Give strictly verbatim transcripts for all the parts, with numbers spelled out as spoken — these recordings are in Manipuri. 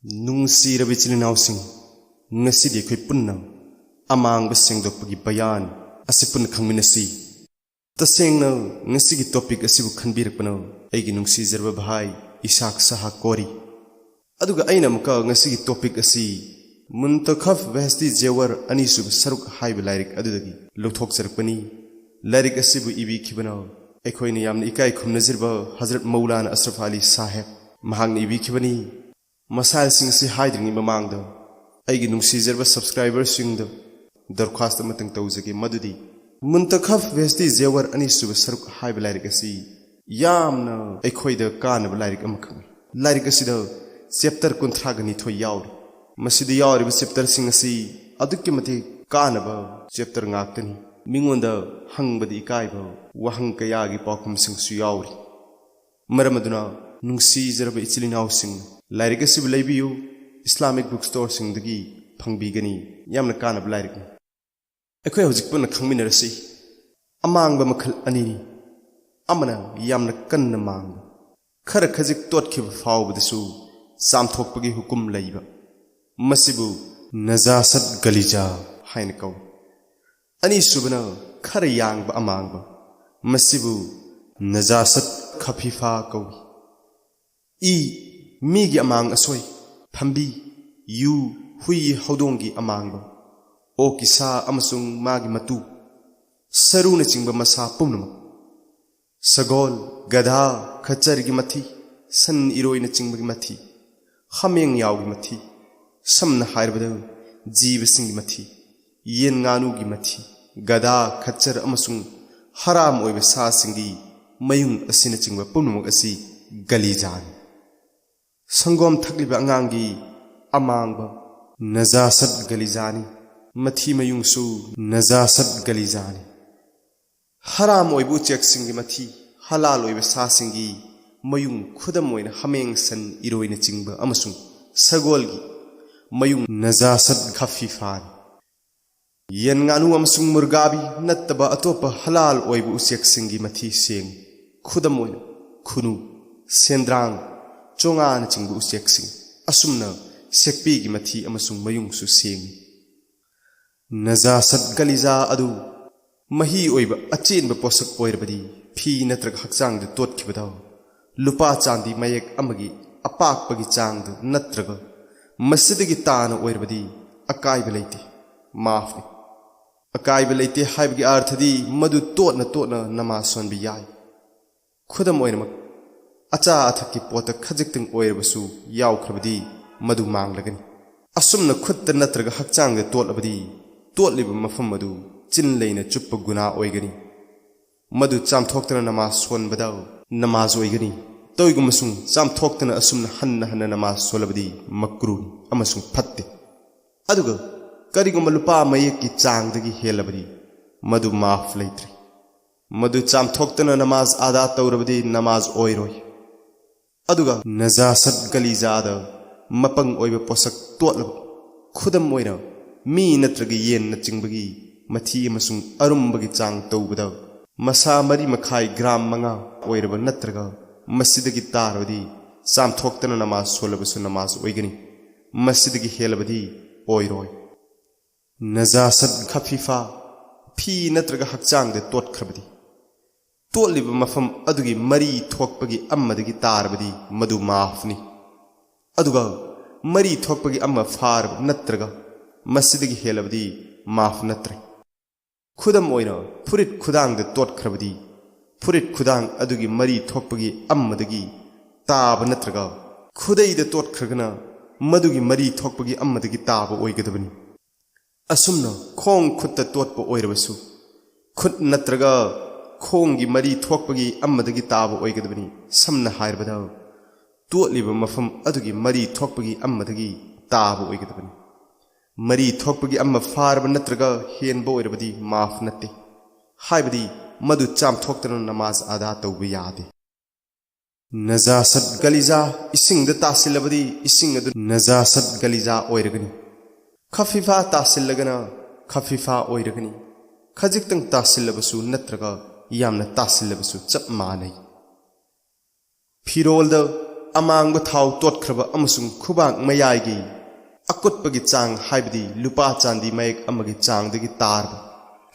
ꯅꯨꯡꯁꯤꯔꯕ ꯏꯆꯤꯜ ꯏꯅꯥꯎꯁꯤꯡ, ꯉꯁꯤꯗꯤ ꯑꯩꯈꯣꯏ ꯄꯨꯟꯅ ꯑꯃꯥꯡꯕ ꯁꯦꯡꯗꯣꯛꯄꯒꯤ ꯕꯌꯥꯟ ꯑꯁꯤ ꯄꯨꯟꯅ ꯈꯪꯃꯤꯟꯅꯁꯤ꯫ ꯇꯁꯦꯡꯅ, ꯉꯁꯤꯒꯤ ꯇꯣꯄꯤꯛ ꯑꯁꯤꯕꯨ ꯈꯟꯕꯤꯔꯛꯄꯅ ꯑꯩꯒꯤ ꯅꯨꯡꯁꯤꯖꯔꯕ ꯚꯥꯏ ꯏꯁꯥꯛ ꯁꯍꯥ ꯀꯣꯔꯤ꯫ ꯑꯗꯨꯒ ꯑꯩꯅ ꯑꯃꯨꯛꯀ ꯉꯁꯤꯒꯤ ꯇꯣꯄꯤꯛ ꯑꯁꯤ ꯃꯨꯟꯇꯈꯐ ꯕꯦꯍꯁꯇꯤ ꯖꯦꯋꯔ ꯑꯅꯤꯁꯨꯕ ꯁꯔꯨꯛ ꯍꯥꯏꯕ ꯂꯥꯏꯔꯤꯛ ꯑꯗꯨꯗꯒꯤ ꯂꯧꯊꯣꯛꯆꯔꯛꯄꯅꯤ꯫ ꯂꯥꯏꯔꯤꯛ ꯑꯁꯤꯕꯨ ꯏꯕꯤꯈꯤꯕꯅ ꯑꯩꯈꯣꯏꯅ ꯌꯥꯝꯅ ꯏꯀꯥꯏ ꯈꯨꯝꯅꯖꯔꯕ ꯍꯖꯔꯠ ꯃꯧꯂꯥꯅꯥ ꯑꯁꯔꯐ ꯑꯂꯤ ꯁꯥꯍꯦꯕ꯫ ꯃꯍꯥꯛꯅ ꯏꯕꯤꯈꯤꯕꯅꯤ꯫ ꯃꯁꯥꯏꯜꯁꯤꯡ ꯑꯁꯤ ꯍꯥꯏꯗ꯭ꯔꯤꯉꯩ ꯃꯃꯥꯡꯗ ꯑꯩꯒꯤ ꯅꯨꯡꯁꯤꯖꯔꯕ ꯁꯕꯁꯀ꯭ꯔꯥꯏꯕꯔꯁꯤꯡꯗ ꯗꯔꯈ꯭ꯋꯥꯁ ꯑꯃꯇꯪ ꯇꯧꯖꯒꯦ, ꯃꯗꯨꯗꯤ ꯃꯨꯟꯇꯈꯐ ꯕꯦꯍꯁꯇꯤ ꯖꯦꯋꯔ ꯑꯅꯤꯁꯨꯕ ꯁꯔꯨꯛ ꯍꯥꯏꯕ ꯂꯥꯏꯔꯤꯛ ꯑꯁꯤ ꯌꯥꯝꯅ ꯑꯩꯈꯣꯏꯗ ꯀꯥꯟꯅꯕ ꯂꯥꯏꯔꯤꯛ ꯑꯃꯈꯛꯅꯤ꯫ ꯂꯥꯏꯔꯤꯛ ꯑꯁꯤꯗ ꯆꯦꯞꯇꯔ ꯀꯨꯟꯊ꯭ꯔꯥꯒ ꯅꯤꯊꯣꯏ ꯌꯥꯎꯔꯤ꯫ ꯃꯁꯤꯗ ꯌꯥꯎꯔꯤꯕ ꯆꯦꯞꯇꯔꯁꯤꯡ ꯑꯁꯤ ꯑꯗꯨꯛꯀꯤ ꯃꯇꯤꯛ ꯀꯥꯟꯅꯕ ꯆꯦꯞꯇꯔ ꯉꯥꯛꯇꯅꯤ꯫ ꯃꯤꯉꯣꯟꯗ ꯍꯪꯕꯗ ꯏꯀꯥꯏꯕ ꯋꯥꯍꯪ ꯀꯌꯥꯒꯤ ꯄꯥꯎꯈꯨꯝꯁꯤꯡꯁꯨ ꯌꯥꯎꯔꯤ꯫ ꯃꯔꯝ ꯑꯗꯨꯅ, ꯅꯨꯡꯁꯤꯖꯔꯕ ꯏꯆꯤꯜ ꯏꯅꯥꯎꯁꯤꯡ, ꯂꯥꯏꯔꯤꯛ ꯑꯁꯤꯕꯨ ꯂꯩꯕꯤꯌꯨ꯫ ꯏꯁꯂꯥꯃꯤꯛ ꯕꯨꯛ ꯁ꯭ꯇꯣꯔꯁꯤꯡꯗꯒꯤ ꯐꯪꯕꯤꯒꯅꯤ꯫ ꯌꯥꯝꯅ ꯀꯥꯟꯅꯕ ꯂꯥꯏꯔꯤꯛꯅꯤ꯫ ꯑꯩꯈꯣꯏ ꯍꯧꯖꯤꯛ ꯄꯨꯟꯅ ꯈꯪꯃꯤꯟꯅꯔꯁꯤ꯫ ꯑꯃꯥꯡꯕ ꯃꯈꯜ ꯑꯅꯤꯅꯤ꯫ ꯑꯃꯅ ꯌꯥꯝꯅ ꯀꯟꯅ ꯃꯥꯡꯕ, ꯈꯔ ꯈꯖꯤꯛ ꯇꯣꯠꯈꯤꯕ ꯐꯥꯎꯕꯗꯁꯨ ꯆꯥꯝꯊꯣꯛꯄꯒꯤ ꯍꯨꯀꯨꯝ ꯂꯩꯕ꯫ ꯃꯁꯤꯕꯨ ꯅꯖꯥꯁꯠ ꯒꯂꯤꯖꯥ ꯍꯥꯏꯅ ꯀꯧꯏ꯫ ꯑꯅꯤꯁꯨꯕꯅ ꯈꯔ ꯌꯥꯡꯕ ꯑꯃꯥꯡꯕ꯫ ꯃꯁꯤꯕꯨ ꯅꯖꯥꯁꯠ ꯈꯐꯤꯐꯥ ꯀꯧꯏ꯫ ꯏ, ꯃꯤꯒꯤ ꯑꯃꯥꯡ ꯑꯁꯣꯏ, ꯐꯝꯕꯤ, ꯌꯨ, ꯍꯨꯏ, ꯍꯧꯗꯣꯡꯒꯤ ꯑꯃꯥꯡꯕ, ꯑꯣꯛꯀꯤ ꯁꯥ ꯑꯃꯁꯨꯡ ꯃꯥꯒꯤ ꯃꯇꯨ, ꯁꯔꯨꯅꯆꯤꯡꯕ ꯃꯁꯥ ꯄꯨꯝꯅꯃꯛ, ꯁꯒꯣꯜ, ꯒꯙꯥ, ꯈꯆꯔꯒꯤ ꯃꯊꯤ, ꯁꯟ ꯏꯔꯣꯏꯅꯆꯤꯡꯕꯒꯤ ꯃꯊꯤ, ꯍꯥꯃꯦꯡ ꯌꯥꯎꯒꯤ ꯃꯊꯤ, ꯁꯝꯅ ꯍꯥꯏꯔꯕꯗ ꯖꯤꯕꯁꯤꯡꯒꯤ ꯃꯊꯤ, ꯌꯦꯟ ꯉꯥꯅꯨꯒꯤ ꯃꯊꯤ, ꯒꯙꯥ, ꯈꯆꯔ ꯑꯃꯁꯨꯡ ꯍꯔꯥꯝ ꯑꯣꯏꯕ ꯁꯥꯁꯤꯡꯒꯤ ꯃꯌꯨꯡ ꯑꯁꯤꯅꯆꯤꯡꯕ ꯄꯨꯝꯅꯃꯛ ꯑꯁꯤ ꯒꯂꯤꯖꯥꯅꯤ꯫ ꯁꯪꯒꯣꯝ ꯊꯛꯂꯤꯕ ꯑꯉꯥꯡꯒꯤ ꯑꯃꯥꯡꯕ ꯅꯖꯥꯁꯠ ꯒꯂꯤꯖꯥꯅꯤ꯫ ꯃꯊꯤ ꯃꯌꯨꯡꯁꯨ ꯅꯖꯥꯁꯠ ꯒꯂꯤꯖꯥꯅꯤ꯫ ꯍꯔꯥꯝ ꯑꯣꯏꯕ ꯎꯆꯦꯛꯁꯤꯡꯒꯤ ꯃꯊꯤ, ꯍꯂꯥꯜ ꯑꯣꯏꯕ ꯁꯥꯁꯤꯡꯒꯤ ꯃꯌꯨꯡ, ꯈꯨꯗꯝ ꯑꯣꯏꯅ ꯍꯥꯃꯦꯡ, ꯁꯟ, ꯏꯔꯣꯏꯅꯆꯤꯡꯕ ꯑꯃꯁꯨꯡ ꯁꯒꯣꯜꯒꯤ ꯃꯌꯨꯡ ꯅꯖꯥꯁꯠ ꯈꯐꯤꯐꯥꯅꯤ꯫ ꯌꯦꯟ, ꯉꯥꯅꯨ ꯑꯃꯁꯨꯡ ꯃꯨꯔꯒꯥꯕꯤ ꯅꯠꯇꯕ ꯑꯇꯣꯞꯄ ꯍꯂꯥꯜ ꯑꯣꯏꯕ ꯎꯆꯦꯛꯁꯤꯡꯒꯤ ꯃꯊꯤ ꯁꯦꯡꯏ꯫ ꯈꯨꯗꯝ ꯑꯣꯏꯅ, ꯈꯨꯅꯨ, ꯁꯦꯟꯗ꯭ꯔꯥꯡ, ꯆꯣꯉꯥꯅꯆꯤꯡꯕ ꯎꯆꯦꯛꯁꯤꯡ꯫ ꯑꯁꯨꯝꯅ ꯁꯦꯛꯄꯤꯒꯤ ꯃꯊꯤ ꯑꯃꯁꯨꯡ ꯃꯌꯨꯡꯁꯨ ꯁꯦꯡꯏ꯫ ꯅꯖꯥꯁꯠ ꯒꯂꯤꯖꯥ ꯑꯗꯨ ꯃꯍꯤ ꯑꯣꯏꯕ ꯑꯆꯦꯟꯕ ꯄꯣꯠꯁꯛ ꯑꯣꯏꯔꯕꯗꯤ ꯐꯤ ꯅꯠꯇ꯭ꯔꯒ ꯍꯛꯆꯥꯡꯗ ꯇꯣꯠꯈꯤꯕꯗ ꯂꯨꯄꯥ ꯆꯥꯟꯗꯤ ꯃꯌꯦꯛ ꯑꯃꯒꯤ ꯑꯄꯥꯛꯄꯒꯤ ꯆꯥꯡꯗ ꯅꯠꯇ꯭ꯔꯒ ꯃꯁꯤꯗꯒꯤ ꯇꯥꯅ ꯑꯣꯏꯔꯕꯗꯤ ꯑꯀꯥꯏꯕ ꯂꯩꯇꯦ, ꯃꯥꯐꯅꯤ꯫ ꯑꯀꯥꯏꯕ ꯂꯩꯇꯦ ꯍꯥꯏꯕꯒꯤ ꯑꯥꯔꯊꯗꯤ ꯃꯗꯨ ꯇꯣꯠꯅ ꯇꯣꯠꯅ ꯅꯃꯥꯖ ꯁꯣꯟꯕ ꯌꯥꯏ꯫ ꯈꯨꯗꯝ ꯑꯣꯏꯅꯃꯛ, ꯑꯆꯥ ꯑꯊꯛꯀꯤ ꯄꯣꯠꯇ ꯈꯖꯤꯛꯇꯪ ꯑꯣꯏꯔꯕꯁꯨ ꯌꯥꯎꯈ꯭ꯔꯕꯗꯤ ꯃꯗꯨ ꯃꯥꯡꯂꯒꯅꯤ꯫ ꯑꯁꯨꯝꯅ ꯈꯨꯠꯇ ꯅꯠꯇ꯭ꯔꯒ ꯍꯛꯆꯥꯡꯗ ꯇꯣꯠꯂꯕꯗꯤ ꯇꯣꯠꯂꯤꯕ ꯃꯐꯝ ꯑꯗꯨ ꯆꯤꯟ ꯂꯩꯅ ꯆꯨꯞꯄ ꯒꯨꯅꯥ ꯑꯣꯏꯒꯅꯤ꯫ ꯃꯗꯨ ꯆꯥꯝꯊꯣꯛꯇꯅ ꯅꯃꯥꯖ ꯁꯣꯟꯕꯗ ꯅꯃꯥꯖ ꯑꯣꯏꯒꯅꯤ꯫ ꯇꯧꯏꯒꯨꯝꯕꯁꯨꯡ ꯆꯥꯝꯊꯣꯛꯇꯅ ꯑꯁꯨꯝꯅ ꯍꯟꯅ ꯍꯟꯅ ꯅꯃꯥꯖ ꯁꯣꯜꯂꯕꯗꯤ ꯃꯀ꯭ꯔꯨꯅꯤ ꯑꯃꯁꯨꯡ ꯐꯠꯇꯦ꯫ ꯑꯗꯨꯒ ꯀꯔꯤꯒꯨꯝꯕ ꯂꯨꯄꯥ ꯃꯌꯦꯛꯀꯤ ꯆꯥꯡꯗꯒꯤ ꯍꯦꯜꯂꯕꯗꯤ ꯃꯗꯨ ꯃꯥꯐ ꯂꯩꯇ꯭ꯔꯦ꯫ ꯃꯗꯨ ꯆꯥꯝꯊꯣꯛꯇꯅ ꯅꯃꯥꯖ ꯑꯗꯥ ꯇꯧꯔꯕꯗꯤ ꯅꯃꯥꯖ ꯑꯣꯏꯔꯣꯏ꯫ ꯑꯗꯨꯒ ꯅꯖꯥꯁꯠ ꯒꯂꯤꯖꯥꯗ ꯃꯄꯪ ꯑꯣꯏꯕ ꯄꯣꯠꯁꯛ ꯇꯣꯠꯂꯕ, ꯈꯨꯗꯝ ꯑꯣꯏꯅ ꯃꯤ ꯅꯠꯇ꯭ꯔꯒ ꯌꯦꯟꯅꯆꯤꯡꯕꯒꯤ ꯃꯊꯤ ꯑꯃꯁꯨꯡ ꯑꯔꯨꯝꯕꯒꯤ ꯆꯥꯡ ꯇꯧꯕꯗ ꯃꯁꯥ ꯃꯔꯤ ꯃꯈꯥꯏ ꯒ꯭ꯔꯥꯝ ꯃꯉꯥ ꯑꯣꯏꯔꯕ ꯅꯠꯇ꯭ꯔꯒ ꯃꯁꯤꯗꯒꯤ ꯇꯥꯔꯕꯗꯤ ꯆꯥꯝꯊꯣꯛꯇꯅ ꯅꯃꯥꯖ ꯁꯣꯜꯂꯕꯁꯨ ꯅꯃꯥꯖ ꯑꯣꯏꯒꯅꯤ, ꯃꯁꯤꯗꯒꯤ ꯍꯦꯜꯂꯕꯗꯤ ꯑꯣꯏꯔꯣꯏ꯫ ꯅꯖꯥꯁꯠ ꯈꯐꯤꯐꯥ, ꯐꯤ ꯅꯠꯇ꯭ꯔꯒ ꯍꯛꯆꯥꯡꯗ ꯇꯣꯠꯈ꯭ꯔꯕꯗꯤ, ꯇꯣꯠꯂꯤꯕ ꯃꯐꯝ ꯑꯗꯨꯒꯤ ꯃꯔꯤ ꯊꯣꯛꯄꯒꯤ ꯑꯃꯗꯒꯤ ꯇꯥꯔꯕꯗꯤ ꯃꯗꯨ ꯃꯥꯐꯅꯤ꯫ ꯑꯗꯨꯒ ꯃꯔꯤ ꯊꯣꯛꯄꯒꯤ ꯑꯃ ꯐꯥꯔꯕ ꯅꯠꯇ꯭ꯔꯒ ꯃꯁꯤꯗꯒꯤ ꯍꯦꯜꯂꯕꯗꯤ ꯃꯥꯐ ꯅꯠꯇ꯭ꯔꯦ꯫ ꯈꯨꯗꯝ ꯑꯣꯏꯅ, ꯐꯨꯔꯤꯠ ꯈꯨꯗꯥꯡꯗ ꯇꯣꯠꯈ꯭ꯔꯕꯗꯤ, ꯐꯨꯔꯤꯠ ꯈꯨꯗꯥꯡ ꯑꯗꯨꯒꯤ ꯃꯔꯤ ꯊꯣꯛꯄꯒꯤ ꯑꯃꯗꯒꯤ ꯇꯥꯕ ꯅꯠꯇ꯭ꯔꯒ ꯈꯨꯗꯩꯗ ꯇꯣꯠꯈ꯭ꯔꯒꯅ ꯃꯗꯨꯒꯤ ꯃꯔꯤ ꯊꯣꯛꯄꯒꯤ ꯑꯃꯗꯒꯤ ꯇꯥꯕ ꯑꯣꯏꯒꯗꯕꯅꯤ꯫ ꯑꯁꯨꯝꯅ ꯈꯣꯡ ꯈꯨꯠꯇ ꯇꯣꯠꯄ ꯑꯣꯏꯔꯕꯁꯨ, ꯈꯨꯠ ꯅꯠꯇ꯭ꯔꯒ ꯈꯣꯡꯒꯤ ꯃꯔꯤ ꯊꯣꯛꯄꯒꯤ ꯑꯃꯗꯒꯤ ꯇꯥꯕ ꯑꯣꯏꯒꯗꯕꯅꯤ꯫ ꯁꯝꯅ ꯍꯥꯏꯔꯕꯗ, ꯇꯣꯠꯂꯤꯕ ꯃꯐꯝ ꯑꯗꯨꯒꯤ ꯃꯔꯤ ꯊꯣꯛꯄꯒꯤ ꯑꯃꯗꯒꯤ ꯇꯥꯕ ꯑꯣꯏꯒꯗꯕꯅꯤ꯫ ꯃꯔꯤ ꯊꯣꯛꯄꯒꯤ ꯑꯃ ꯐꯥꯔꯕ ꯅꯠꯇ꯭ꯔꯒ ꯍꯦꯟꯕ ꯑꯣꯏꯔꯕꯗꯤ ꯃꯥꯐ ꯅꯠꯇꯦ, ꯍꯥꯏꯕꯗꯤ ꯃꯗꯨ ꯆꯥꯝꯊꯣꯛꯇꯅ ꯅꯃꯥꯖ ꯑꯗꯥ ꯇꯧꯕ ꯌꯥꯗꯦ꯫ ꯅꯖꯥꯁꯠ ꯒꯂꯤꯖꯥ, ꯏꯁꯤꯡꯗ ꯇꯥꯁꯤꯜꯂꯕꯗꯤ ꯏꯁꯤꯡ ꯑꯗꯨ ꯅꯖꯥꯁꯠ ꯒꯂꯤꯖꯥ ꯑꯣꯏꯔꯒꯅꯤ꯫ ꯈꯐꯤꯐꯥ ꯇꯥꯁꯤꯜꯂꯒꯅ ꯈꯐꯤꯐꯥ ꯑꯣꯏꯔꯒꯅꯤ꯫ ꯈꯖꯤꯛꯇꯪ ꯇꯥꯁꯤꯜꯂꯕꯁꯨ ꯅꯠꯇ꯭ꯔꯒ ꯌꯥꯝꯅ ꯇꯥꯁꯤꯜꯂꯕꯁꯨ ꯆꯞ ꯃꯥꯟꯅꯩ꯫ ꯐꯤꯔꯣꯜꯗ ꯑꯃꯥꯡꯕ ꯊꯥꯎ ꯇꯣꯠꯈ꯭ꯔꯕ ꯑꯃꯁꯨꯡ ꯈꯨꯕꯥꯛ ꯃꯌꯥꯏꯒꯤ ꯑꯀꯨꯠꯄꯒꯤ ꯆꯥꯡ, ꯍꯥꯏꯕꯗꯤ ꯂꯨꯄꯥ ꯆꯥꯟꯗꯤ ꯃꯌꯦꯛ ꯑꯃꯒꯤ ꯆꯥꯡꯗꯒꯤ ꯇꯥꯔꯕ,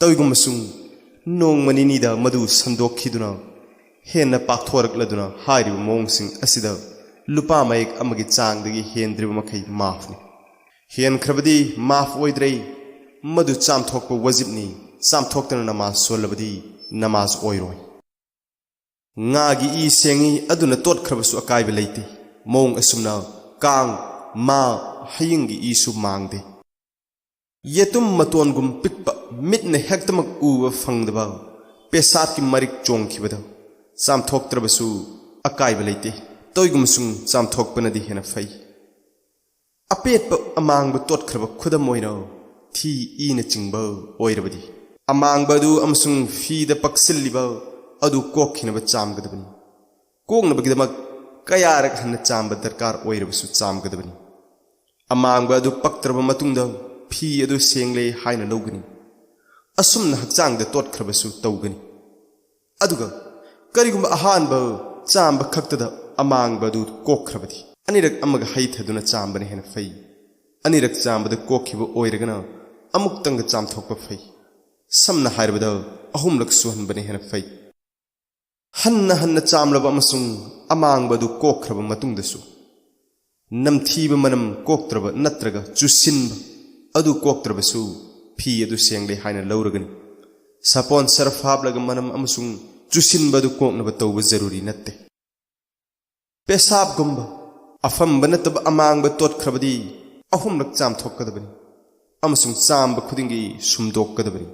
ꯇꯧꯏꯒꯨꯝꯕꯁꯨꯡ ꯅꯣꯡꯃ ꯅꯤꯅꯤꯗ ꯃꯗꯨ ꯁꯟꯗꯣꯛꯈꯤꯗꯨꯅ ꯍꯦꯟꯅ ꯄꯥꯛꯊꯣꯔꯛꯂꯗꯨꯅ ꯍꯥꯏꯔꯤꯕ ꯃꯑꯣꯡꯁꯤꯡ ꯑꯁꯤꯗ ꯂꯨꯄꯥ ꯃꯌꯦꯛ ꯑꯃꯒꯤ ꯆꯥꯡꯗꯒꯤ ꯍꯦꯟꯗ꯭ꯔꯤꯕ ꯃꯈꯩ ꯃꯥꯐꯅꯤ꯫ ꯍꯦꯟꯈ꯭ꯔꯕꯗꯤ ꯃꯥꯐ ꯑꯣꯏꯗ꯭ꯔꯦ꯫ ꯃꯗꯨ ꯆꯥꯝꯊꯣꯛꯄ ꯋꯥꯖꯤꯕꯅꯤ꯫ ꯆꯥꯝꯊꯣꯛꯇꯅ ꯅꯃꯥꯖ ꯁꯣꯜꯂꯕꯗꯤ ꯅꯃꯥꯖ ꯑꯣꯏꯔꯣꯏ꯫ ꯉꯥꯒꯤ ꯏ ꯁꯦꯡꯉꯤ, ꯑꯗꯨꯅ ꯇꯣꯠꯈ꯭ꯔꯕꯁꯨ ꯑꯀꯥꯏꯕ ꯂꯩꯇꯦ꯫ ꯃꯑꯣꯡ ꯑꯁꯨꯝꯅ ꯀꯥꯡ, ꯃꯥ, ꯍꯌꯤꯡꯒꯤ ꯏꯁꯨ ꯃꯥꯡꯗꯦ꯫ ꯌꯦꯇꯨꯝ ꯃꯇꯣꯟꯒꯨꯝ ꯄꯤꯛꯄ, ꯃꯤꯠꯅ ꯍꯦꯛꯇꯃꯛ ꯎꯕ ꯐꯪꯗꯕ ꯄꯦꯁꯥꯞꯀꯤ ꯃꯔꯤꯛ ꯆꯣꯡꯈꯤꯕꯗ ꯆꯥꯝꯊꯣꯛꯇ꯭ꯔꯕꯁꯨ ꯑꯀꯥꯏꯕ ꯂꯩꯇꯦ꯫ ꯇꯧꯏꯒꯨꯝꯕꯁꯨꯡ ꯆꯥꯝꯊꯣꯛꯄꯅꯗꯤ ꯍꯦꯟꯅ ꯐꯩ꯫ ꯑꯄꯦꯠꯄ ꯑꯃꯥꯡꯕ ꯇꯣꯠꯈ꯭ꯔꯕ, ꯈꯨꯗꯝ ꯑꯣꯏꯅ ꯊꯤ, ꯏꯅꯆꯤꯡꯕ ꯑꯣꯏꯔꯕꯗꯤ, ꯑꯃꯥꯡꯕ ꯑꯗꯨ ꯑꯃꯁꯨꯡ ꯐꯤꯗ ꯄꯛꯁꯤꯜꯂꯤꯕ ꯑꯗꯨ ꯀꯣꯛꯈꯤꯅꯕ ꯆꯥꯝꯒꯗꯕꯅꯤ꯫ ꯀꯣꯛꯅꯕꯒꯤꯗꯃꯛ ꯀꯌꯥꯔꯛ ꯍꯟꯅ ꯆꯥꯝꯕ ꯗꯔꯀꯥꯔ ꯑꯣꯏꯔꯕꯁꯨ ꯆꯥꯝꯒꯗꯕꯅꯤ꯫ ꯑꯃꯥꯡꯕ ꯑꯗꯨ ꯄꯛꯇ꯭ꯔꯕ ꯃꯇꯨꯡꯗ ꯐꯤ ꯑꯗꯨ ꯁꯦꯡꯂꯦ ꯍꯥꯏꯅ ꯂꯧꯒꯅꯤ꯫ ꯑꯁꯨꯝꯅ ꯍꯛꯆꯥꯡꯗ ꯇꯣꯠꯈ꯭ꯔꯕꯁꯨ ꯇꯧꯒꯅꯤ꯫ ꯑꯗꯨꯒ ꯀꯔꯤꯒꯨꯝꯕ ꯑꯍꯥꯟꯕ ꯆꯥꯝꯕ ꯈꯛꯇꯗ ꯑꯃꯥꯡꯕ ꯑꯗꯨ ꯀꯣꯛꯈ꯭ꯔꯕꯗꯤ, ꯑꯅꯤꯔꯛ ꯑꯃꯒ ꯍꯩꯊꯗꯨꯅ ꯆꯥꯝꯕꯅ ꯍꯦꯟꯅ ꯐꯩ꯫ ꯑꯅꯤꯔꯛ ꯆꯥꯝꯕꯗ ꯀꯣꯛꯈꯤꯕ ꯑꯣꯏꯔꯒꯅ ꯑꯃꯨꯛꯇꯪꯒ ꯆꯥꯝꯊꯣꯛꯄ ꯐꯩ꯫ ꯁꯝꯅ ꯍꯥꯏꯔꯕꯗ, ꯑꯍꯨꯝꯂꯛ ꯁꯨꯍꯟꯕꯅ ꯍꯦꯟꯅ ꯐꯩ꯫ ꯍꯟꯅ ꯍꯟꯅ ꯆꯥꯝꯂꯕ ꯑꯃꯁꯨꯡ ꯑꯃꯥꯡꯕ ꯑꯗꯨ ꯀꯣꯛꯈ꯭ꯔꯕ ꯃꯇꯨꯡꯗꯁꯨ, ꯅꯝꯊꯤꯕ ꯃꯅꯝ ꯀꯣꯛꯇ꯭ꯔꯕ ꯅꯠꯇ꯭ꯔꯒ ꯆꯨꯁꯤꯟꯕ ꯑꯗꯨ ꯀꯣꯛꯇ꯭ꯔꯕꯁꯨ, ꯐꯤ ꯑꯗꯨ ꯁꯦꯡꯂꯦ ꯍꯥꯏꯅ ꯂꯧꯔꯒꯅꯤ꯫ ꯁꯥꯄꯣꯟ ꯁꯔꯞ ꯍꯥꯞꯂꯒ ꯃꯅꯝ ꯑꯃꯁꯨꯡ ꯆꯨꯁꯤꯟꯕ ꯑꯗꯨ ꯀꯣꯛꯅꯕ ꯇꯧꯕ ꯖꯔꯨꯔꯤ ꯅꯠꯇꯦ꯫ ꯄꯦꯁꯥꯞꯒꯨꯝꯕ ꯑꯐꯝꯕ ꯅꯠꯇꯕ ꯑꯃꯥꯡꯕ ꯇꯣꯠꯈ꯭ꯔꯕꯗꯤ ꯑꯍꯨꯝꯂꯛ ꯆꯥꯝꯊꯣꯛꯀꯗꯕꯅꯤ ꯑꯃꯁꯨꯡ ꯆꯥꯝꯕ ꯈꯨꯗꯤꯡꯒꯤ ꯁꯨꯝꯗꯣꯛꯀꯗꯕꯅꯤ꯫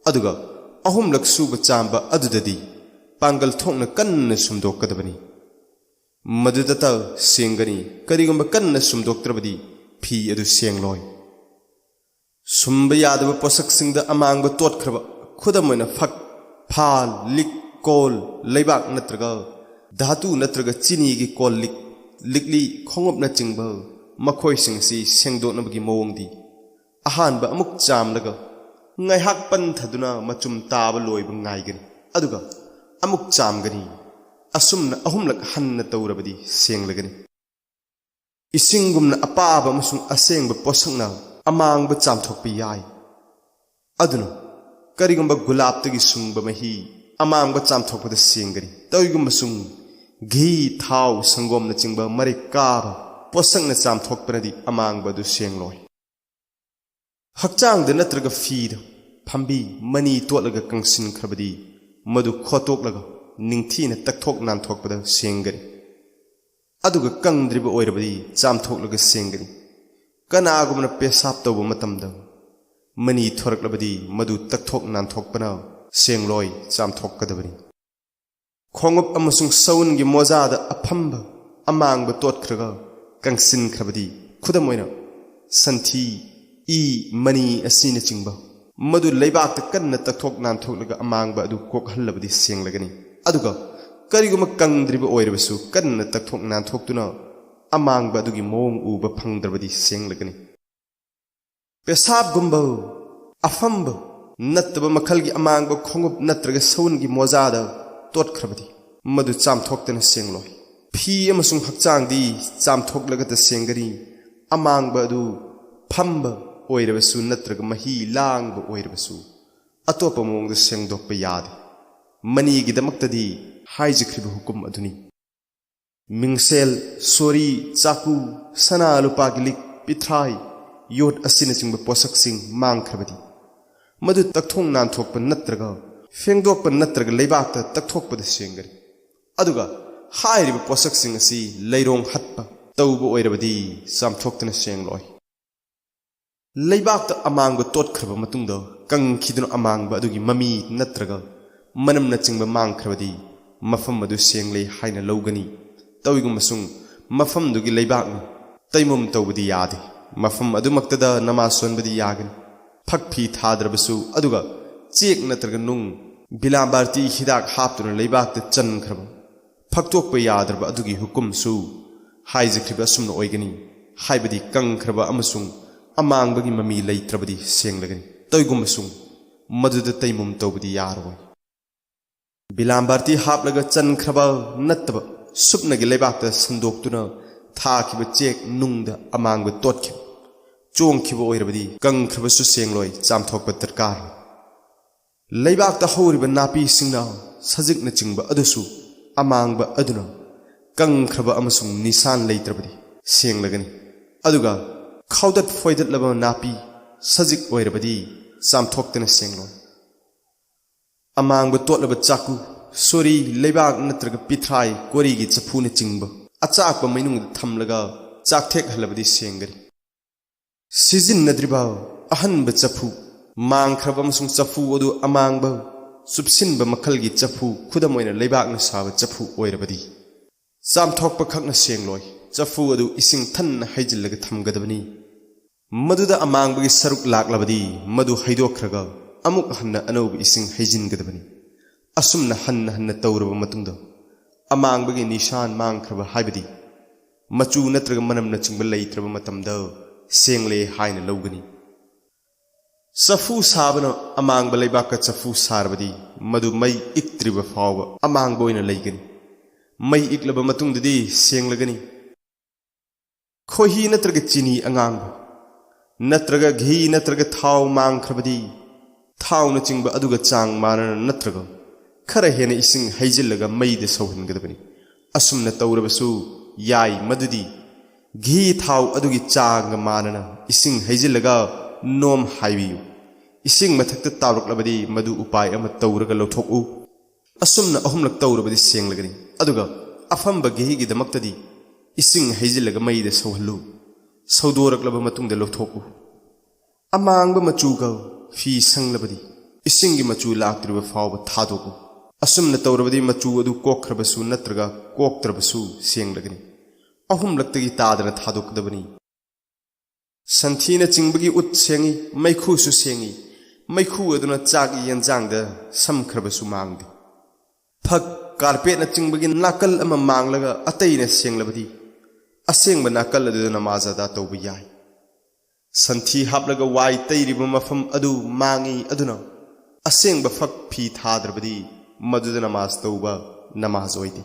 ꯑꯗꯨꯒ ꯑꯍꯨꯝꯂꯛ ꯁꯨꯕ ꯆꯥꯝꯕ ꯑꯗꯨꯗꯗꯤ ꯄꯥꯡꯒꯜ ꯊꯣꯛꯅ ꯀꯟꯅ ꯁꯨꯝꯗꯣꯛꯀꯗꯕꯅꯤ꯫ ꯃꯗꯨꯗꯇ ꯁꯦꯡꯒꯅꯤ꯫ ꯀꯔꯤꯒꯨꯝꯕ ꯀꯟꯅ ꯁꯨꯝꯗꯣꯛꯇ꯭ꯔꯕꯗꯤ ꯐꯤ ꯑꯗꯨ ꯁꯦꯡꯂꯣꯏ꯫ ꯁꯨꯝꯕ ꯌꯥꯗꯕ ꯄꯣꯠꯁꯛꯁꯤꯡꯗ ꯑꯃꯥꯡꯕ ꯇꯣꯠꯈ꯭ꯔꯕ, ꯈꯨꯗꯝ ꯑꯣꯏꯅ ꯐꯛ, ꯐꯥꯜ, ꯂꯤꯛ, ꯀꯣꯜ, ꯂꯩꯕꯥꯛ ꯅꯠꯇ꯭ꯔꯒ ꯙꯥꯇꯨ ꯅꯠꯇ꯭ꯔꯒ ꯆꯤꯅꯤꯒꯤ ꯀꯣꯜ ꯂꯤꯛ, ꯂꯤꯛꯂꯤ, ꯈꯣꯡꯎꯞꯅꯆꯤꯡꯕ, ꯃꯈꯣꯏꯁꯤꯡ ꯑꯁꯤ ꯁꯦꯡꯗꯣꯛꯅꯕꯒꯤ ꯃꯑꯣꯡꯗꯤ, ꯑꯍꯥꯟꯕ ꯑꯃꯨꯛ ꯆꯥꯝꯂꯒ ꯉꯥꯏꯍꯥꯛ ꯄꯟꯊꯗꯨꯅ ꯃꯆꯨꯝ ꯇꯥꯕ ꯂꯣꯏꯕ ꯉꯥꯏꯒꯅꯤ꯫ ꯑꯗꯨꯒ ꯑꯃꯨꯛ ꯆꯥꯝꯒꯅꯤ꯫ ꯑꯁꯨꯝꯅ ꯑꯍꯨꯝꯂꯛ ꯍꯟꯅ ꯇꯧꯔꯕꯗꯤ ꯁꯦꯡꯂꯒꯅꯤ꯫ ꯏꯁꯤꯡꯒꯨꯝꯅ ꯑꯄꯥꯕ ꯑꯃꯁꯨꯡ ꯑꯁꯦꯡꯕ ꯄꯣꯠꯁꯛꯅ ꯑꯃꯥꯡꯕ ꯆꯥꯝꯊꯣꯛꯄ ꯌꯥꯏ꯫ ꯑꯗꯨꯅ ꯀꯔꯤꯒꯨꯝꯕ ꯒꯨꯂꯥꯞꯇꯒꯤ ꯁꯨꯡꯕ ꯃꯍꯤ ꯑꯃꯥꯡꯕ ꯆꯥꯝꯊꯣꯛꯄꯗ ꯁꯦꯡꯒꯅꯤ, ꯇꯧꯏꯒꯨꯝꯕꯁꯨꯡ ꯘꯤ, ꯊꯥꯎ, ꯁꯪꯒꯣꯝꯅꯆꯤꯡꯕ ꯃꯔꯤꯛ ꯀꯥꯕ ꯄꯣꯠꯁꯛꯅ ꯆꯥꯝꯊꯣꯛꯄꯅꯗꯤ ꯑꯃꯥꯡꯕ ꯑꯗꯨ ꯁꯦꯡꯂꯣꯏ꯫ ꯍꯛꯆꯥꯡꯗ ꯅꯠꯇ꯭ꯔꯒ ꯐꯤꯗ ꯐꯝꯕꯤ ꯃꯅꯤ ꯇꯣꯠꯂꯒ ꯀꯪꯁꯤꯟꯈ꯭ꯔꯕꯗꯤ ꯃꯗꯨ ꯈꯣꯠꯇꯣꯛꯂꯒ ꯅꯤꯡꯊꯤꯅ ꯇꯛꯊꯣꯛ ꯅꯥꯟꯊꯣꯛꯄꯗ ꯁꯦꯡꯒꯅꯤ꯫ ꯑꯗꯨꯒ ꯀꯪꯗ꯭ꯔꯤꯕ ꯑꯣꯏꯔꯕꯗꯤ ꯆꯥꯝꯊꯣꯛꯂꯒ ꯁꯦꯡꯒꯅꯤ꯫ ꯀꯅꯥꯒꯨꯝꯕꯅ ꯄꯦꯁꯥꯞ ꯇꯧꯕ ꯃꯇꯝꯗ ꯃꯅꯤ ꯊꯣꯔꯛꯂꯕꯗꯤ ꯃꯗꯨ ꯇꯛꯊꯣꯛ ꯅꯥꯟꯊꯣꯛꯄꯅ ꯁꯦꯡꯂꯣꯏ ꯆꯥꯝꯊꯣꯛꯀꯗꯕꯅꯤ꯫ ꯈꯣꯡꯎꯞ ꯑꯃꯁꯨꯡ ꯁꯎꯟꯒꯤ ꯃꯣꯖꯥꯗ ꯑꯐꯝꯕ ꯑꯃꯥꯡꯕ ꯇꯣꯠꯈ꯭ꯔꯒ ꯀꯪꯁꯤꯟꯈ꯭ꯔꯕꯗꯤ, ꯈꯨꯗꯝ ꯑꯣꯏꯅ, ꯁꯟꯊꯤ, ꯏ, ꯃꯅꯤ ꯑꯁꯤꯅꯆꯤꯡꯕ, ꯃꯗꯨ ꯂꯩꯕꯥꯛꯇ ꯀꯟꯅ ꯇꯛꯊꯣꯛ ꯅꯥꯟꯊꯣꯛꯂꯒ ꯑꯃꯥꯡꯕ ꯑꯗꯨ ꯀꯣꯛꯍꯜꯂꯕꯗꯤ ꯁꯦꯡꯂꯒꯅꯤ꯫ ꯑꯗꯨꯒ ꯀꯔꯤꯒꯨꯝꯕ ꯀꯪꯗ꯭ꯔꯤꯕ ꯑꯣꯏꯔꯕꯁꯨ ꯀꯟꯅ ꯇꯛꯊꯣꯛ ꯅꯥꯟꯊꯣꯛꯇꯨꯅ ꯑꯃꯥꯡꯕ ꯑꯗꯨꯒꯤ ꯃꯑꯣꯡ ꯎꯕ ꯐꯪꯗ꯭ꯔꯕꯗꯤ ꯁꯦꯡꯂꯒꯅꯤ꯫ ꯄꯦꯁꯥꯞꯒꯨꯝꯕ ꯑꯐꯝꯕ ꯅꯠꯇꯕ ꯃꯈꯜꯒꯤ ꯑꯃꯥꯡꯕ ꯈꯣꯡꯎꯞ ꯅꯠꯇ꯭ꯔꯒ ꯁꯎꯟꯒꯤ ꯃꯣꯖꯥꯗ ꯇꯣꯠꯈ꯭ꯔꯕꯗꯤ ꯃꯗꯨ ꯆꯥꯝꯊꯣꯛꯇꯅ ꯁꯦꯡꯂꯣꯏ꯫ ꯐꯤ ꯑꯃꯁꯨꯡ ꯍꯛꯆꯥꯡꯗꯤ ꯆꯥꯝꯊꯣꯛꯂꯒꯇ ꯁꯦꯡꯒꯅꯤ꯫ ꯑꯃꯥꯡꯕ ꯑꯗꯨ ꯐꯝꯕ ꯑꯣꯏꯔꯕꯁꯨ ꯅꯠꯇ꯭ꯔꯒ ꯃꯍꯤ ꯂꯥꯡꯕ ꯑꯣꯏꯔꯕꯁꯨ ꯑꯇꯣꯞꯄ ꯃꯑꯣꯡꯗ ꯁꯦꯡꯗꯣꯛꯄ ꯌꯥꯗꯦ꯫ ꯃꯅꯤꯒꯤꯗꯃꯛꯇꯗꯤ ꯍꯥꯏꯖꯈ꯭ꯔꯤꯕ ꯍꯨꯀꯨꯝ ꯑꯗꯨꯅꯤ꯫ ꯃꯤꯡꯁꯦꯜ, ꯁꯣꯔꯤ, ꯆꯥꯀꯨ, ꯁꯅꯥ ꯂꯨꯄꯥꯒꯤ ꯂꯤꯛ, ꯄꯤꯊ꯭ꯔꯥꯏ, ꯌꯣꯠ ꯑꯁꯤꯅꯆꯤꯡꯕ ꯄꯣꯠꯁꯛꯁꯤꯡ ꯃꯥꯡꯈ꯭ꯔꯕꯗꯤ ꯃꯗꯨ ꯇꯛꯊꯣꯛ ꯅꯥꯟꯊꯣꯛꯄ ꯅꯠꯇ꯭ꯔꯒ ꯐꯦꯡꯗꯣꯛꯄ ꯅꯠꯇ꯭ꯔꯒ ꯂꯩꯕꯥꯛꯇ ꯇꯛꯊꯣꯛꯄꯗ ꯁꯦꯡꯒꯅꯤ꯫ ꯑꯗꯨꯒ ꯍꯥꯏꯔꯤꯕ ꯄꯣꯠꯁꯛꯁꯤꯡ ꯑꯁꯤ ꯂꯩꯔꯣꯡ ꯍꯠꯄ ꯇꯧꯕ ꯑꯣꯏꯔꯕꯗꯤ ꯆꯥꯝꯊꯣꯛꯇꯨꯅ ꯁꯦꯡꯂꯣꯏ꯫ ꯂꯩꯕꯥꯛꯇ ꯑꯃꯥꯡꯕ ꯇꯣꯠꯈ꯭ꯔꯕ ꯃꯇꯨꯡꯗ ꯀꯪꯈꯤꯗꯨꯅ ꯑꯃꯥꯡꯕ ꯑꯗꯨꯒꯤ ꯃꯃꯤ ꯅꯠꯇ꯭ꯔꯒ ꯃꯅꯝꯅꯆꯤꯡꯕ ꯃꯥꯡꯈ꯭ꯔꯕꯗꯤ ꯃꯐꯝ ꯑꯗꯨ ꯁꯦꯡꯂꯦ ꯍꯥꯏꯅ ꯂꯧꯒꯅꯤ꯫ ꯇꯧꯏꯒꯨꯝꯕꯁꯨꯡ ꯃꯐꯝꯗꯨꯒꯤ ꯂꯩꯕꯥꯛꯅ ꯇꯩꯃꯨꯝ ꯇꯧꯕꯗꯤ ꯌꯥꯗꯦ꯫ ꯃꯐꯝ ꯑꯗꯨꯃꯛꯇꯗ ꯅꯃꯥꯖ ꯁꯣꯟꯕꯗꯤ ꯌꯥꯒꯅꯤ꯫ ꯐꯛ ꯐꯤ ꯊꯥꯗ꯭ꯔꯕꯁꯨ, ꯑꯗꯨꯒ ꯆꯦꯛ ꯅꯠꯇ꯭ꯔꯒ ꯅꯨꯡ, ꯕꯤꯂꯥꯝꯕꯥꯔꯇꯤ ꯍꯤꯗꯥꯛ ꯍꯥꯞꯇꯨꯅ ꯂꯩꯕꯥꯛꯇ ꯆꯟꯈ꯭ꯔꯕ ꯐꯛꯇꯣꯛꯄ ꯌꯥꯗ꯭ꯔꯕ ꯑꯗꯨꯒꯤ ꯍꯨꯀꯨꯝꯁꯨ ꯍꯥꯏꯖꯈ꯭ꯔꯤꯕ ꯑꯁꯨꯝꯅ ꯑꯣꯏꯒꯅꯤ, ꯍꯥꯏꯕꯗꯤ ꯀꯪꯈ꯭ꯔꯕ ꯑꯃꯁꯨꯡ ꯑꯃꯥꯡꯕꯒꯤ ꯃꯃꯤ ꯂꯩꯇ꯭ꯔꯕꯗꯤ ꯁꯦꯡꯂꯒꯅꯤ꯫ ꯇꯧꯏꯒꯨꯝꯕꯁꯨꯡ ꯃꯗꯨꯗ ꯇꯩꯃꯨꯝ ꯇꯧꯕꯗꯤ ꯌꯥꯔꯣꯏ꯫ ꯕꯤꯂꯥꯝꯕꯥꯔꯇꯤ ꯍꯥꯞꯂꯒ ꯆꯟꯈ꯭ꯔꯕ ꯅꯠꯇꯕ ꯁꯨꯞꯅꯒꯤ ꯂꯩꯕꯥꯛꯇ ꯁꯟꯗꯣꯛꯇꯨꯅ ꯊꯥꯈꯤꯕ ꯆꯦꯛ ꯅꯨꯡꯗ ꯑꯃꯥꯡꯕ ꯇꯣꯠꯈꯤꯕ, ꯆꯣꯡꯈꯤꯕ ꯑꯣꯏꯔꯕꯗꯤ ꯀꯪꯈ꯭ꯔꯕꯁꯨ ꯁꯦꯡꯂꯣꯏ, ꯆꯥꯝꯊꯣꯛꯄ ꯗꯔꯀꯥꯔ꯫ ꯂꯩꯕꯥꯛꯇ ꯍꯧꯔꯤꯕ ꯅꯥꯄꯤꯁꯤꯡꯅ ꯁꯖꯤꯛꯅꯆꯤꯡꯕ ꯑꯗꯨꯁꯨ ꯑꯃꯥꯡꯕ ꯑꯗꯨꯅ ꯀꯪꯈ꯭ꯔꯕ ꯑꯃꯁꯨꯡ ꯅꯤꯁꯥꯟ ꯂꯩꯇ꯭ꯔꯕꯗꯤ ꯁꯦꯡꯂꯒꯅꯤ꯫ ꯑꯗꯨꯒ ꯈꯥꯎꯗꯠ ꯐꯣꯏꯗꯠꯂꯕ ꯅꯥꯄꯤ, ꯁꯖꯤꯛ ꯑꯣꯏꯔꯕꯗꯤ ꯆꯥꯝꯊꯣꯛꯇꯅ ꯁꯦꯡꯂꯣꯏ꯫ ꯑꯃꯥꯡꯕ ꯇꯣꯠꯂꯕ ꯆꯥꯛꯀꯨ, ꯁꯣꯔꯤ, ꯂꯩꯕꯥꯛ ꯅꯠꯇ꯭ꯔꯒ ꯄꯤꯊ꯭ꯔꯥꯏ, ꯀꯣꯔꯤꯒꯤ ꯆꯐꯨꯅꯆꯤꯡꯕ ꯑꯆꯥꯛꯄ ꯃꯩꯅꯨꯡꯗ ꯊꯝꯂꯒ ꯆꯥꯛꯊꯦꯛꯍꯜꯂꯕꯗꯤ ꯁꯦꯡꯒꯅꯤ꯫ ꯁꯤꯖꯤꯟꯅꯗ꯭ꯔꯤꯕ ꯑꯍꯟꯕ ꯆꯐꯨ, ꯃꯥꯡꯈ꯭ꯔꯕ ꯑꯃꯁꯨꯡ ꯆꯐꯨ ꯑꯗꯨ ꯑꯃꯥꯡꯕ, ꯆꯨꯞꯁꯤꯟꯕ ꯃꯈꯜꯒꯤ ꯆꯐꯨ, ꯈꯨꯗꯝ ꯑꯣꯏꯅ ꯂꯩꯕꯥꯛꯅ ꯁꯥꯕ ꯆꯐꯨ ꯑꯣꯏꯔꯕꯗꯤ, ꯆꯥꯝꯊꯣꯛꯄ ꯈꯛꯅ ꯁꯦꯡꯂꯣꯏ, ꯆꯐꯨ ꯑꯗꯨ ꯏꯁꯤꯡ ꯊꯟꯅ ꯍꯩꯖꯤꯜꯂꯒ ꯊꯝꯒꯗꯕꯅꯤ꯫ ꯃꯗꯨꯗ ꯑꯃꯥꯡꯕꯒꯤ ꯁꯔꯨꯛ ꯂꯥꯛꯂꯕꯗꯤ, ꯃꯗꯨ ꯍꯩꯗꯣꯛꯈ꯭ꯔꯒ ꯑꯃꯨꯛ ꯍꯟꯅ ꯑꯅꯧꯕ ꯏꯁꯤꯡ ꯍꯩꯖꯤꯟꯒꯗꯕꯅꯤ꯫ ꯑꯁꯨꯝꯅ ꯍꯟꯅ ꯍꯟꯅ ꯇꯧꯔꯕ ꯃꯇꯨꯡꯗ, ꯑꯃꯥꯡꯕꯒꯤ ꯅꯤꯁꯥꯟ ꯃꯥꯡꯈ꯭ꯔꯕ ꯍꯥꯏꯕꯗꯤ ꯃꯆꯨ ꯅꯠꯇ꯭ꯔꯒ ꯃꯅꯝꯅꯆꯤꯡꯕ ꯂꯩꯇ꯭ꯔꯕ ꯃꯇꯝꯗ ꯁꯦꯡꯂꯦ ꯍꯥꯏꯅ ꯂꯧꯒꯅꯤ꯫ ꯆꯐꯨ ꯁꯥꯕꯅ ꯑꯃꯥꯡꯕ ꯂꯩꯕꯥꯛꯀ ꯆꯐꯨ ꯁꯥꯔꯕꯗꯤ, ꯃꯗꯨ ꯃꯩ ꯏꯛꯇ꯭ꯔꯤꯕ ꯐꯥꯎꯕ ꯑꯃꯥꯡꯕ ꯑꯣꯏꯅ ꯂꯩꯒꯅꯤ꯫ ꯃꯩ ꯏꯛꯂꯕ ꯃꯇꯨꯡꯗꯗꯤ ꯁꯦꯡꯂꯒꯅꯤ꯫ ꯈꯣꯏꯍꯤ ꯅꯠꯇ꯭ꯔꯒ ꯆꯤꯅꯤ ꯑꯉꯥꯡꯕ, ꯅꯠꯇ꯭ꯔꯒ ꯘꯤ ꯅꯠꯇ꯭ꯔꯒ ꯊꯥꯎ ꯃꯥꯡꯈ꯭ꯔꯕꯗꯤ, ꯊꯥꯎꯅꯆꯤꯡꯕ ꯑꯗꯨꯒ ꯆꯥꯡ ꯃꯥꯟꯅꯅ ꯅꯠꯇ꯭ꯔꯒ ꯈꯔ ꯍꯦꯟꯅ ꯏꯁꯤꯡ ꯍꯩꯖꯤꯜꯂꯒ ꯃꯩꯗ ꯁꯧꯍꯟꯒꯗꯕꯅꯤ꯫ ꯑꯁꯨꯝꯅ ꯇꯧꯔꯕꯁꯨ ꯌꯥꯏ, ꯃꯗꯨꯗꯤ ꯘꯤ ꯊꯥꯎ ꯑꯗꯨꯒꯤ ꯆꯥꯡꯒ ꯃꯥꯟꯅꯅ ꯏꯁꯤꯡ ꯍꯩꯖꯤꯜꯂꯒ ꯅꯣꯝ ꯍꯥꯏꯕꯤꯌꯨ꯫ ꯏꯁꯤꯡ ꯃꯊꯛꯇ ꯇꯥꯎꯔꯛꯂꯕꯗꯤ, ꯃꯗꯨ ꯎꯄꯥꯏ ꯑꯃ ꯇꯧꯔꯒ ꯂꯧꯊꯣꯛꯎ꯫ ꯑꯁꯨꯝꯅ ꯑꯍꯨꯝꯂꯛ ꯇꯧꯔꯕꯗꯤ ꯁꯦꯡꯂꯒꯅꯤ꯫ ꯑꯗꯨꯒ ꯑꯐꯝꯕ ꯘꯤꯒꯤꯗꯃꯛꯇꯗꯤ ꯏꯁꯤꯡ ꯍꯩꯖꯤꯜꯂꯒ ꯃꯩꯗ ꯁꯧꯍꯜꯂꯨ꯫ ꯁꯧꯗꯣꯔꯛꯂꯕ ꯃꯇꯨꯡꯗ ꯂꯧꯊꯣꯛꯎ꯫ ꯑꯃꯥꯡꯕ ꯃꯆꯨꯒ ꯐꯤ ꯁꯪꯂꯕꯗꯤ, ꯏꯁꯤꯡꯒꯤ ꯃꯆꯨ ꯂꯥꯛꯇ꯭ꯔꯤꯕ ꯐꯥꯎꯕ ꯊꯥꯗꯣꯛꯎ꯫ ꯑꯁꯨꯝꯅ ꯇꯧꯔꯕꯗꯤ ꯃꯆꯨ ꯑꯗꯨ ꯀꯣꯛꯈ꯭ꯔꯕꯁꯨ ꯅꯠꯇ꯭ꯔꯒ ꯀꯣꯛꯇ꯭ꯔꯕꯁꯨ ꯁꯦꯡꯂꯒꯅꯤ꯫ ꯑꯍꯨꯝꯂꯛꯇꯒꯤ ꯇꯥꯗꯅ ꯊꯥꯗꯣꯛꯀꯗꯕꯅꯤ꯫ ꯁꯟꯊꯤꯅꯆꯤꯡꯕꯒꯤ ꯎꯠ ꯁꯦꯡꯏ, ꯃꯩꯈꯨꯁꯨ ꯁꯦꯡꯏ, ꯃꯩꯈꯨ ꯑꯗꯨꯅ ꯆꯥꯛ ꯌꯦꯟꯖꯥꯡꯗ ꯁꯝꯈ꯭ꯔꯕꯁꯨ ꯃꯥꯡꯗꯦ꯫ ꯐꯛ, ꯀꯥꯔꯄꯦꯠꯅꯆꯤꯡꯕꯒꯤ ꯅꯥꯀꯜ ꯑꯃ ꯃꯥꯡꯂꯒ ꯑꯇꯩꯅ ꯁꯦꯡꯂꯕꯗꯤ, ꯑꯁꯦꯡꯕ ꯅꯥꯀꯜ ꯑꯗꯨꯗ ꯅꯃꯥꯖ ꯑꯗꯥ ꯇꯧꯕ ꯌꯥꯏ꯫ ꯁꯟꯊꯤ ꯍꯥꯞꯂꯒ ꯋꯥꯏ ꯇꯩꯔꯤꯕ ꯃꯐꯝ ꯑꯗꯨ ꯃꯥꯡꯏ, ꯑꯗꯨꯅ ꯑꯁꯦꯡꯕ ꯐꯛ ꯐꯤ ꯊꯥꯗ꯭ꯔꯕꯗꯤ ꯃꯗꯨꯗ ꯅꯃꯥꯖ ꯇꯧꯕ ꯅꯃꯥꯖ ꯑꯣꯏꯗꯦ꯫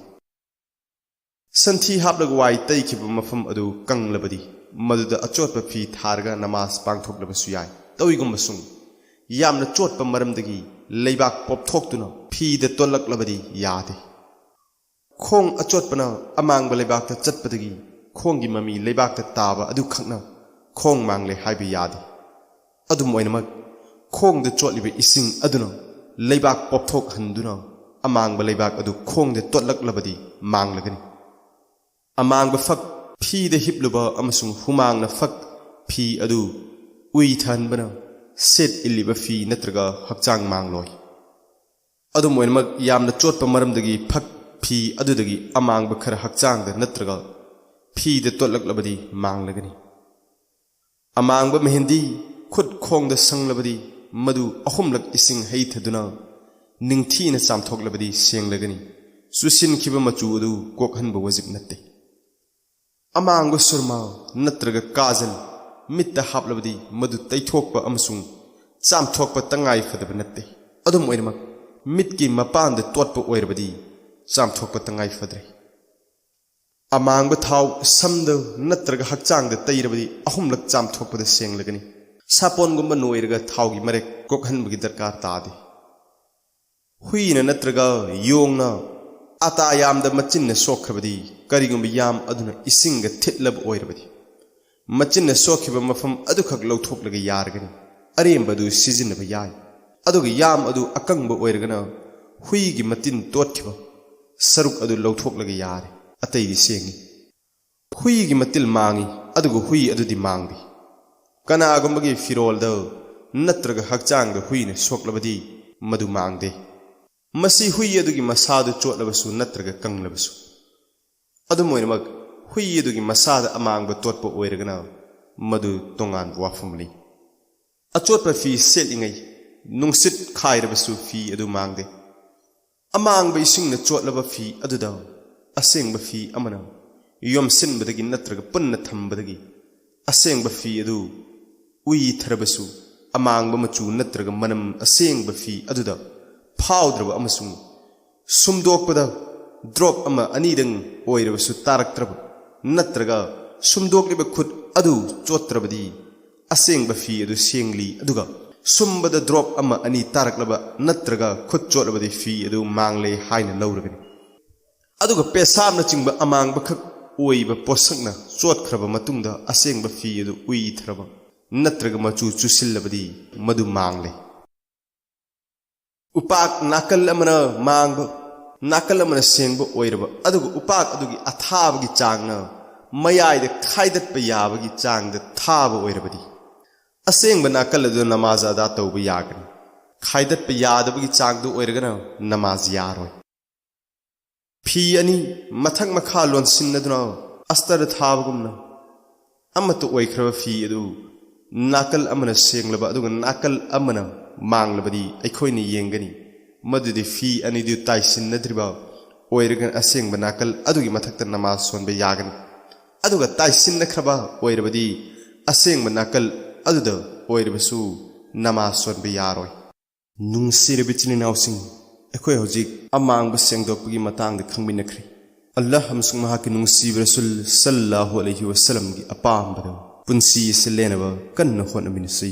ꯁꯟꯊꯤ ꯍꯥꯞꯂꯒ ꯋꯥꯏ ꯇꯩꯈꯤꯕ ꯃꯐꯝ ꯑꯗꯨ ꯀꯪꯂꯕꯗꯤ, ꯃꯗꯨꯗ ꯑꯆꯣꯠꯄ ꯐꯤ ꯊꯥꯔꯒ ꯅꯃꯥꯖ ꯄꯥꯡꯊꯣꯛꯂꯕꯁꯨ ꯌꯥꯏ꯫ ꯇꯧꯏꯒꯨꯝꯕꯁꯨꯡ ꯌꯥꯝꯅ ꯆꯣꯠꯄ ꯃꯔꯝꯗꯒꯤ ꯂꯩꯕꯥꯛ ꯄꯣꯞꯊꯣꯛꯇꯨꯅ ꯐꯤꯗ ꯇꯣꯠꯂꯛꯂꯕꯗꯤ ꯌꯥꯗꯦ꯫ ꯈꯣꯡ ꯑꯆꯣꯠꯄꯅ ꯑꯃꯥꯡꯕ ꯂꯩꯕꯥꯛꯇ ꯆꯠꯄꯗꯒꯤ ꯈꯣꯡꯒꯤ ꯃꯃꯤ ꯂꯩꯕꯥꯛꯇ ꯇꯥꯕ ꯑꯗꯨꯈꯛꯅ ꯈꯣꯡ ꯃꯥꯡꯂꯦ ꯍꯥꯏꯕ ꯌꯥꯗꯦ꯫ ꯑꯗꯨꯝ ꯑꯣꯏꯅꯃꯛ, ꯈꯣꯡꯗ ꯆꯣꯠꯂꯤꯕ ꯏꯁꯤꯡ ꯑꯗꯨꯅ ꯂꯩꯕꯥꯛ ꯄꯣꯞꯊꯣꯛꯍꯟꯗꯨꯅ ꯑꯃꯥꯡꯕ ꯂꯩꯕꯥꯛ ꯑꯗꯨ ꯈꯣꯡꯗ ꯇꯣꯠꯂꯛꯂꯕꯗꯤ ꯃꯥꯡꯂꯒꯅꯤ꯫ ꯑꯃꯥꯡꯕ ꯐꯛ ꯐꯤꯗ ꯍꯤꯞꯂꯨꯕ ꯑꯃꯁꯨꯡ ꯍꯨꯃꯥꯡꯅ ꯐꯛ ꯐꯤ ꯑꯗꯨ ꯎꯏꯊꯍꯟꯕꯅ ꯁꯦꯠ ꯏꯜꯂꯤꯕ ꯐꯤ ꯅꯠꯇ꯭ꯔꯒ ꯍꯛꯆꯥꯡ ꯃꯥꯡꯂꯣꯏ꯫ ꯑꯗꯨꯝ ꯑꯣꯏꯅꯃꯛ, ꯌꯥꯝꯅ ꯆꯣꯠꯄ ꯃꯔꯝꯗꯒꯤ ꯐꯛ ꯐꯤ ꯑꯗꯨꯗꯒꯤ ꯑꯃꯥꯡꯕ ꯈꯔ ꯍꯛꯆꯥꯡꯗ ꯅꯠꯇ꯭ꯔꯒ ꯐꯤꯗ ꯇꯣꯠꯂꯛꯂꯕꯗꯤ ꯃꯥꯡꯂꯒꯅꯤ꯫ ꯑꯃꯥꯡꯕ ꯃꯦꯍꯦꯟꯗꯤ ꯈꯨꯠ ꯈꯣꯡꯗ ꯁꯪꯂꯕꯗꯤ, ꯃꯗꯨ ꯑꯍꯨꯝꯂꯛ ꯏꯁꯤꯡ ꯍꯩꯊꯗꯨꯅ ꯅꯤꯡꯊꯤꯅ ꯆꯥꯝꯊꯣꯛꯂꯕꯗꯤ ꯁꯦꯡꯂꯒꯅꯤ꯫ ꯆꯨꯁꯤꯟꯈꯤꯕ ꯃꯆꯨ ꯑꯗꯨ ꯀꯣꯛꯍꯟꯕ ꯋꯥꯖꯤꯕ ꯅꯠꯇꯦ꯫ ꯑꯃꯥꯡꯕ ꯁꯨꯔꯃꯥ ꯅꯠꯇ꯭ꯔꯒ ꯀꯥꯖꯜ ꯃꯤꯠꯇ ꯍꯥꯞꯂꯕꯗꯤ, ꯃꯗꯨ ꯇꯩꯊꯣꯛꯄ ꯑꯃꯁꯨꯡ ꯆꯥꯝꯊꯣꯛꯄ ꯇꯉꯥꯏ ꯐꯗꯕ ꯅꯠꯇꯦ꯫ ꯑꯗꯨꯝ ꯑꯣꯏꯅꯃꯛ, ꯃꯤꯠꯀꯤ ꯃꯄꯥꯟꯗ ꯇꯣꯠꯄ ꯑꯣꯏꯔꯕꯗꯤ ꯆꯥꯝꯊꯣꯛꯄ ꯇꯉꯥꯏ ꯐꯗ꯭ꯔꯦ꯫ ꯑꯃꯥꯡꯕ ꯊꯥꯎ ꯁꯝꯗ ꯅꯠꯇ꯭ꯔꯒ ꯍꯛꯆꯥꯡꯗ ꯇꯩꯔꯕꯗꯤ ꯑꯍꯨꯝꯂꯛ ꯆꯥꯝꯊꯣꯛꯄꯗ ꯁꯦꯡꯂꯒꯅꯤ꯫ ꯁꯥꯄꯣꯟꯒꯨꯝꯕ ꯅꯣꯏꯔꯒ ꯊꯥꯎꯒꯤ ꯃꯔꯦꯛ ꯀꯣꯛꯍꯟꯕꯒꯤ ꯗꯔꯀꯥꯔ ꯇꯥꯗꯦ꯫ ꯍꯨꯏꯅ ꯅꯠꯇ꯭ꯔꯒ ꯌꯣꯡꯅ ꯑꯇꯥ ꯌꯥꯝꯗ ꯃꯆꯤꯟꯅ ꯁꯣꯛꯈ꯭ꯔꯕꯗꯤ, ꯀꯔꯤꯒꯨꯝꯕ ꯌꯥꯝ ꯑꯗꯨꯅ ꯏꯁꯤꯡꯒ ꯊꯤꯠꯂꯕ ꯑꯣꯏꯔꯕꯗꯤ, ꯃꯆꯤꯟꯅ ꯁꯣꯛꯈꯤꯕ ꯃꯐꯝ ꯑꯗꯨꯈꯛ ꯂꯧꯊꯣꯛꯂꯒ ꯌꯥꯔꯒꯅꯤ꯫ ꯑꯔꯦꯝꯕ ꯑꯗꯨ ꯁꯤꯖꯤꯟꯅꯕ ꯌꯥꯏ꯫ ꯑꯗꯨꯒ ꯌꯥꯝ ꯑꯗꯨ ꯑꯀꯪꯕ ꯑꯣꯏꯔꯒꯅ, ꯍꯨꯏꯒꯤ ꯃꯇꯤꯟ ꯇꯣꯠꯈꯤꯕ ꯁꯔꯨꯛ ꯑꯗꯨ ꯂꯧꯊꯣꯛꯂꯒ ꯌꯥꯔꯦ꯫ ꯑꯇꯩꯗꯤ ꯁꯦꯡꯉꯤ꯫ ꯍꯨꯏꯒꯤ ꯃꯇꯤꯜ ꯃꯥꯡꯉꯤ, ꯑꯗꯨꯒ ꯍꯨꯏ ꯑꯗꯨꯗꯤ ꯃꯥꯡꯗꯦ꯫ ꯀꯅꯥꯒꯨꯝꯕꯒꯤ ꯐꯤꯔꯣꯜꯗ ꯅꯠꯇ꯭ꯔꯒ ꯍꯛꯆꯥꯡꯗ ꯍꯨꯏꯅ ꯁꯣꯛꯂꯕꯗꯤ, ꯃꯗꯨ ꯃꯥꯡꯗꯦ꯫ ꯃꯁꯤ ꯍꯨꯏ ꯑꯗꯨꯒꯤ ꯃꯁꯥꯗꯨ ꯆꯣꯠꯂꯕꯁꯨ ꯅꯠꯇ꯭ꯔꯒ ꯀꯪꯂꯕꯁꯨ꯫ ꯑꯗꯨꯝ ꯑꯣꯏꯅꯃꯛ, ꯍꯨꯏ ꯑꯗꯨꯒꯤ ꯃꯁꯥꯗ ꯑꯃꯥꯡꯕ ꯇꯣꯠꯄ ꯑꯣꯏꯔꯒꯅ, ꯃꯗꯨ ꯇꯣꯉꯥꯟꯕ ꯋꯥꯐꯝꯅꯤ꯫ ꯑꯆꯣꯠꯄ ꯐꯤ ꯁꯦꯠꯂꯤꯉꯩ ꯅꯨꯡꯁꯤꯠ ꯈꯥꯏꯔꯕꯁꯨ ꯐꯤ ꯑꯗꯨ ꯃꯥꯡꯗꯦ꯫ ꯑꯃꯥꯡꯕ ꯏꯁꯤꯡꯅ ꯆꯣꯠꯂꯕ ꯐꯤ ꯑꯗꯨꯗ ꯑꯁꯦꯡꯕ ꯐꯤ ꯑꯃꯅ ꯌꯣꯝꯁꯤꯟꯕꯗꯒꯤ ꯅꯠꯇ꯭ꯔꯒ ꯄꯨꯟꯅ ꯊꯝꯕꯗꯒꯤ, ꯑꯁꯦꯡꯕ ꯐꯤ ꯑꯗꯨ ꯎꯏꯊꯔꯕꯁꯨ, ꯑꯃꯥꯡꯕ ꯃꯆꯨ ꯅꯠꯇ꯭ꯔꯒ ꯃꯅꯝ ꯑꯁꯦꯡꯕ ꯐꯤ ꯑꯗꯨꯗ ꯐꯥꯎꯗ꯭ꯔꯕ ꯑꯃꯁꯨꯡ ꯁꯨꯝꯗꯣꯛꯄꯗ drop ꯑꯃ ꯑꯅꯤꯗꯪ ꯑꯣꯏꯔꯕꯁꯨ ꯇꯥꯔꯛꯇ꯭ꯔꯕ, ꯅꯠꯇ꯭ꯔꯒ ꯁꯨꯝꯗꯣꯛꯂꯤꯕ ꯈꯨꯠ ꯑꯗꯨ ꯆꯣꯠꯇ꯭ꯔꯕꯗꯤ ꯑꯁꯦꯡꯕ ꯐꯤ ꯑꯗꯨ ꯁꯦꯡꯂꯤ, ꯑꯗꯨꯒ ꯁꯨꯝꯕꯗ drop ꯑꯃ ꯑꯅꯤ ꯇꯥꯔꯛꯂꯕ ꯅꯠꯇ꯭ꯔꯒ ꯈꯨꯠ ꯆꯣꯠꯂꯕꯗꯤ ꯐꯤ ꯑꯗꯨ ꯃꯥꯡꯂꯦ ꯍꯥꯏꯅ ꯂꯧꯔꯒꯅꯤ꯫ ꯑꯗꯨꯒ ꯄꯦꯁꯥꯞꯅꯆꯤꯡꯕ ꯑꯃꯥꯡꯕꯈꯛ ꯑꯣꯏꯕ ꯄꯣꯠꯁꯛꯅ ꯆꯣꯠꯈ꯭ꯔꯕ ꯃꯇꯨꯡꯗ ꯑꯁꯦꯡꯕ ꯐꯤ ꯑꯗꯨ ꯎꯏꯊꯔꯕ ꯅꯠꯇ꯭ꯔꯒ ꯃꯆꯨ ꯆꯨꯁꯤꯜꯂꯕꯗꯤ ꯃꯗꯨ ꯃꯥꯡꯂꯦ꯫ ꯎꯄꯥꯛ ꯅꯥꯀꯜ ꯑꯃꯅ ꯃꯥꯡꯕ, ꯅꯥꯀꯜ ꯑꯃꯅ ꯁꯦꯡꯕ ꯑꯣꯏꯔꯕ, ꯑꯗꯨꯒ ꯎꯄꯥꯛ ꯑꯗꯨꯒꯤ ꯑꯊꯥꯕꯒꯤ ꯆꯥꯡꯅ ꯃꯌꯥꯏꯗ ꯈꯥꯏꯗꯠꯄ ꯌꯥꯕꯒꯤ ꯆꯥꯡꯗ ꯊꯥꯕ ꯑꯣꯏꯔꯕꯗꯤ, ꯑꯁꯦꯡꯕ ꯅꯥꯀꯜ ꯑꯗꯨ ꯅꯃꯥꯖ ꯑꯗꯥ ꯇꯧꯕ ꯌꯥꯒꯅꯤ꯫ ꯈꯥꯏꯗꯠꯄ ꯌꯥꯗꯕꯒꯤ ꯆꯥꯡꯗꯨ ꯑꯣꯏꯔꯒꯅ ꯅꯃꯥꯖ ꯌꯥꯔꯣꯏ꯫ ꯐꯤ ꯑꯅꯤ ꯃꯊꯛ ꯃꯈꯥ ꯂꯣꯟꯁꯤꯟꯅꯗꯨꯅ ꯑꯁꯇꯔ ꯊꯥꯕꯒꯨꯝꯅ ꯑꯃꯠꯇ ꯑꯣꯏꯈ꯭ꯔꯕ ꯐꯤ ꯑꯗꯨ ꯅꯥꯀꯜ ꯑꯃꯅ ꯁꯦꯡꯂꯕ ꯑꯗꯨꯒ ꯅꯥꯀꯜ ꯑꯃꯅ ꯃꯥꯡꯂꯕꯗꯤ ꯑꯩꯈꯣꯏꯅ ꯌꯦꯡꯒꯅꯤ꯫ ꯃꯗꯨꯗꯤ ꯐꯤ ꯑꯅꯤꯗꯨ ꯇꯥꯏꯁꯤꯟꯅꯗ꯭ꯔꯤꯕ ꯑꯣꯏꯔꯒꯅ ꯑꯁꯦꯡꯕ ꯅꯥꯀꯜ ꯑꯗꯨꯒꯤ ꯃꯊꯛꯇ ꯅꯃꯥꯖ ꯁꯣꯟꯕ ꯌꯥꯒꯅꯤ꯫ ꯑꯗꯨꯒ ꯇꯥꯏꯁꯤꯟꯅꯈ꯭ꯔꯕ ꯑꯣꯏꯔꯕꯗꯤ ꯑꯁꯦꯡꯕ ꯅꯥꯀꯜ ꯑꯗꯨꯗ ꯑꯣꯏꯔꯕꯁꯨ ꯅꯃꯥꯖ ꯁꯣꯟꯕ ꯌꯥꯔꯣꯏ꯫ ꯅꯨꯡꯁꯤꯔꯕ ꯏꯆꯤꯟ ꯏꯅꯥꯎꯁꯤꯡ, ꯑꯩꯈꯣꯏ ꯍꯧꯖꯤꯛ ꯑꯃꯥꯡꯕ ꯁꯦꯡꯗꯣꯛꯄꯒꯤ ꯃꯇꯥꯡꯗ ꯈꯪꯃꯤꯟꯅꯈ꯭ꯔꯦ꯫ ꯑꯜꯂꯥꯍ ꯑꯃꯁꯨꯡ ꯃꯍꯥꯛꯀꯤ ꯅꯨꯡꯁꯤꯕ ꯔꯁꯨꯜ ꯁꯜꯂꯜꯂꯥꯍꯨ ꯑꯂꯩꯍꯤ ꯋꯁꯜꯂꯝꯒꯤ ꯑꯄꯥꯝꯕꯗ ꯄꯨꯟꯁꯤ ꯑꯁꯤ ꯂꯦꯟꯅꯕ ꯀꯟꯅ ꯍꯣꯠꯅꯃꯤꯟꯅꯁꯤ꯫